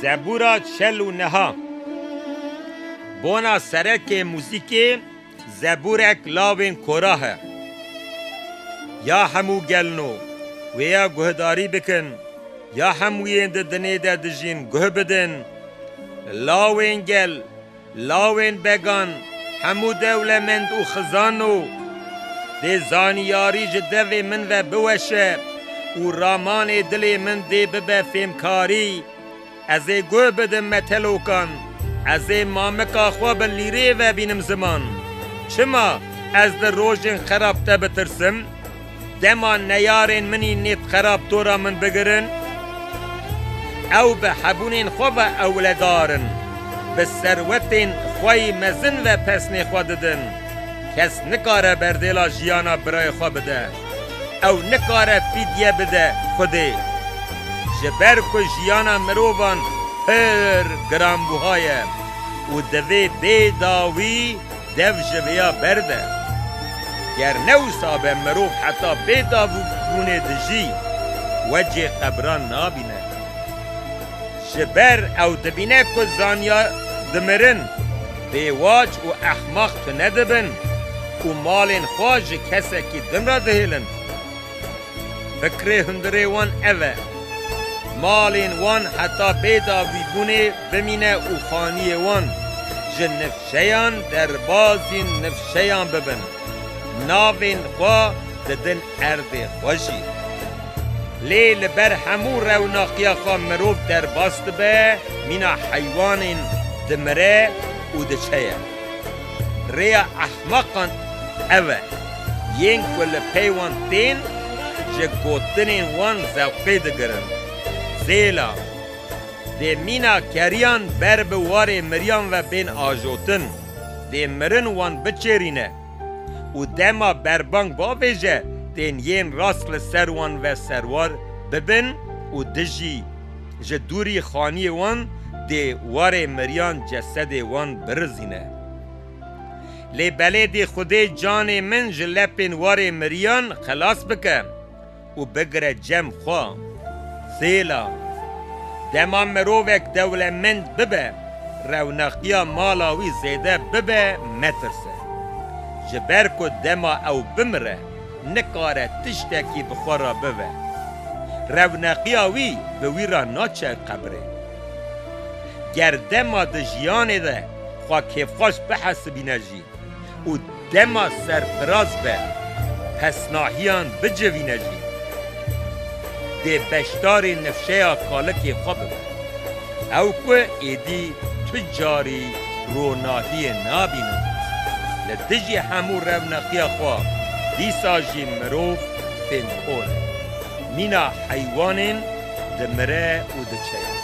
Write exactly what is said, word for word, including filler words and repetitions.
Zebûra çel û neha. Bona serekê muzîkê zebûrek lawên korah e. Ya hemû gelno, wêya guhdarî bikin, ya hemû yên di dinê de dijîn guh bidin. Lawên gel, lawên began, hemû dewlemend û xizano, dê zaniyarî ji devê min ve biweşe û ramanê dilê min dê bibe fêmkarî. Ez ê guh bidim metelokan, ez ê mamika xwe bi lîrê ve bînim ziman. Çima ez di rojên xerab te bitirsim? Dema neyarên min î nêt xerab dora min bigirin, ew bi hebûnên xwe ve ewledar in, bi serwetên xwe yî mezin ve pesnê xwe didin. Kes nikare berdêla jiyana birayê xwe bide. Ew nikare fîdye bide Xwedê. Ji ber ku jiyana mirovan pir giranbuha ye û divê bê dawî dev ji vêya berde. Ger ne wisa be, mirov heta bê dawîbûnê dijî wecê qebran nabîne. Ji ber ew dibîne ku zaniya dimirin, bêwac û ehmaq tune dibin û malên xwe ji kesekî din re dihêlin. Fikrê hundirê wan ev e. Malên wan heta bê dawîbûnê bimîne û xaniyê wan ji nifşeyan derbazî nifşeyan bibin. Navên xwe didin erdê xwe jî. Lê li ber hemû rewnaqiya xwe mirov derbas dibe, mîna heywanên dimire û diçe ye. Rêya ehmaqan ev e, yên ku li pey wan tên ji gotinên wan zewqê digirin. Zêla, dê mîna keriyan ber bi warê miriyan ve bên ajotin, dê mirin wan biçêrîne û dema berbang bavêje, tên yên rast li ser wan ve serwar bibin û dijî ji dûrî xaniyê wan dê warê miriyan cesedê wan birizîne. Lê belê dê Xwedê canê min ji lepên warê miriyan xelas bike û bigire cem xwe. Sêla. Dema mirovek dewlemend bibe, rewnaqiya mala wî zêde bibe, metirse. Ji ber ku dema ew bimire, nikare tiştekî bi xwe re bive. Rewnaqiya wî bi wî re naçe qebrê. Ger dema di jiyanê de xwe kêfxweş bihesibîne jî, û dema serfiraz be, pesnahiyan bicivîne jî, dê beşdarê nifşeya kalikê xwe bibe. Ew ku êdî tu carî ronahiyê nabînin. Li dijî hemû rewnaqiya xwe, dîsa jî mirov fêmkor e. Mîna heywanên dimire û diçe ye.